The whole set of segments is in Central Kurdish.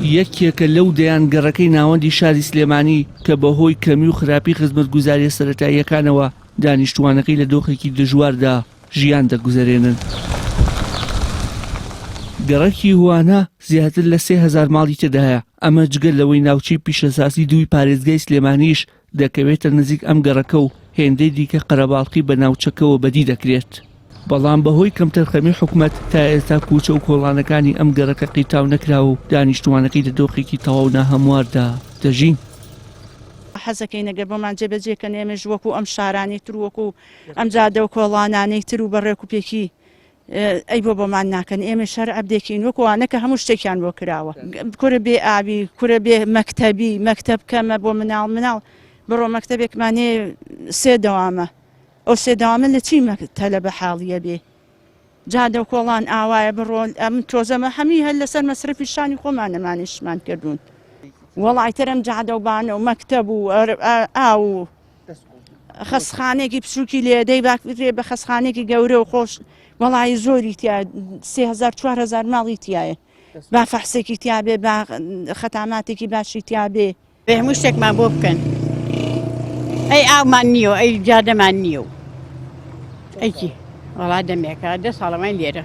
یەکێکە لەو دەیان گەڕەکەی ناوەندی شاری سلێمانی کە بەهۆی کەمی و خراپی خزمەتگوزارییە سەرەتاییەکانەوە دانیشتووانەکەی لە دۆخێکی دژواردا ژیان دەگوزەرێنن. گەڕەکی هوانا زیاتر لە 3000 ماڵی تێدایە، ئەمە جگە لەوەی ناوچەی پیشەسازی دووی پارێزگای سلێمانیش دەکەوێتە نزیک ئەم گەڕەکە و هێندەی دیکە قەرەباڵخی بە ناوچەکەوە بەدی دەکرێت. بەڵام بەهۆی کەمتەرخەمی حکومەت تا ئێستا کوچە و کۆڵانەکانی ئەم گەڕەکە قیرتاو نەکراوە و دانیشتووانەکەی لە دۆخێکی تەواو ناهەمواردا دەژین. حەزەکەین ئەگەر بۆمان جێبەجێ کەن ئێمەش وەکو ئەم شارانەی تر و وەکو ئەم جادە و کۆڵانانەی تر و بە ڕێکوپێکی ئەی بۆ بۆمان ناکەن ئێمەش هەر عەبدێکین وەکو ئەوانە کە هەموو شتێکیان بۆ کراوە کورە بێ ئاوی کورە بێ مەکتەبی مەکتەب کەمە بۆ مناڵ مناڵ بڕۆ مەکتەبێکمان هەیە سێ دەوامە ئەو سێ دەوامە لە چی تەلەبە حاڵیە بێ جادە و کۆڵان ئاوایە بڕۆ ئەم تۆزەمە هەمی هەر لەسەر مەسرەفی شانی خۆمانەمانیشمان کردوون وەڵای تر ئەم جادە و بانە و مەکتەب و ئاو و خەسخانێکی بچووکی لێدەی باکرێ بە خەسخانێکی گەورە و خۆش وەڵی زۆری تیا 3000 4000 ماڵی تایە با فەحسێکی تیاابێ با خەتاماتێکی باشی تیاابێ بێ هەموو شتێکمان بۆ بکەن ئەی ئاومان نییە و ئەی جادەمان نییە و ئەیکی وەڵا دەمێکە دە ساڵەمای لێرە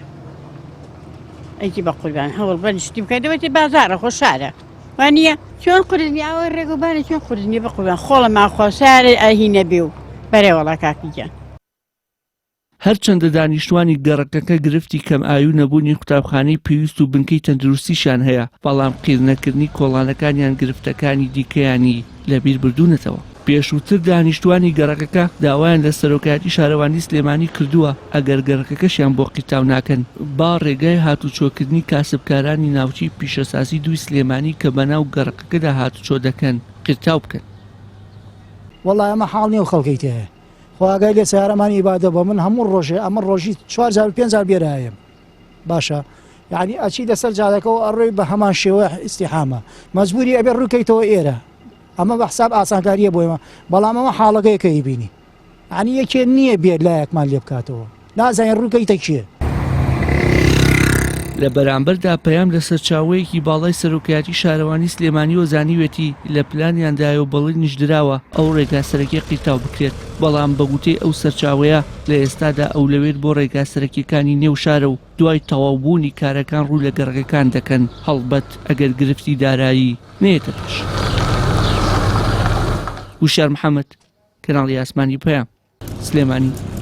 ئەیکی بە قوربان هەوڵ بەن شتی بکەن دەوەتی بازارە خۆ شارە وانە چۆن قورس نیە ئەوە ڕێگوبانە چۆن قورس نیە بە قوربان خۆڵەمان خۆ سارە ئەهی نەبێ و بەرێ وەڵا کاکی گیان. هەرچەندە دانیشتوانی گەڕەکەکە گرفتی کەمئاوی و نەبوونی قوتابخانەی پێویست و بنکەی تەندروستیشیان هەیە، بەڵام قیرنەکردنی کۆڵانەکانیان گرفتەکانی دیکەیانی لەبیر بردوونەتەوە. پێشووتر دانیشتوانی گەڕەکەکە داوایان لە سەرۆکایەتی شارەوانی سلێمانی کردووە، ئەگەر گەڕەکەکەشیان بۆ قیرتاو ناکەن، با ڕێگای هاتوچۆکردنی کاسبکارانی ناوچەی پیشەسازی دووی سلێمانی کە بەناو گەڕەکەکەدا هاتوچۆ دەکەن، قیرتاو بکەن. وەڵا ئەمە حاڵ نیە و خەڵکەی تێیە خوا ئاگای لێ سەیارەمان ئیبادە بۆ من هەموو ڕۆژێ ئەمە ڕۆژی چوار جار و پێنج جار بێرایەم باشە یعنی ئەچی لەسەر جادەکەەوە ئەڕۆی بە هەمان شێوە ئیسیحامە مەجبوری ئەبێ ڕووکەیتەوە ئێرە ئەمە بە حساب ئاسانکاریە بۆ ئێمە بەڵام ئەمە حاڵەکەیە کە ئەیبینی یعنی یەکێ نییە بێت لایەکمان لێ بکاتەوە نازانین ڕووکەیتە کێ. لە بەرامبەردا پەیام لە سەرچاوەیەکی باڵای سەرۆکایەتی شارەوانی سلێمانیەوە زانیوێتی لە پلانیاندایە و بەڵینیش دراوە ئەو ڕێگا سەرەکیە قیرتاو بکرێت، بەڵام بە گوتەی ئەو سەرچاوەیە لە ئێستادا ئەولەوێت بۆ ڕێگا سەرەکیەکانی نێو شارە و دوای تەواو بوونی کارەکان ڕوو لە گەڕەکەکان دەکەن، هەڵبەت ئەگەر گرفتی دارایی نەیەتە پێش. وشیار محەمەد، کەناڵی ئاسمانی پەیام، سلێمانی.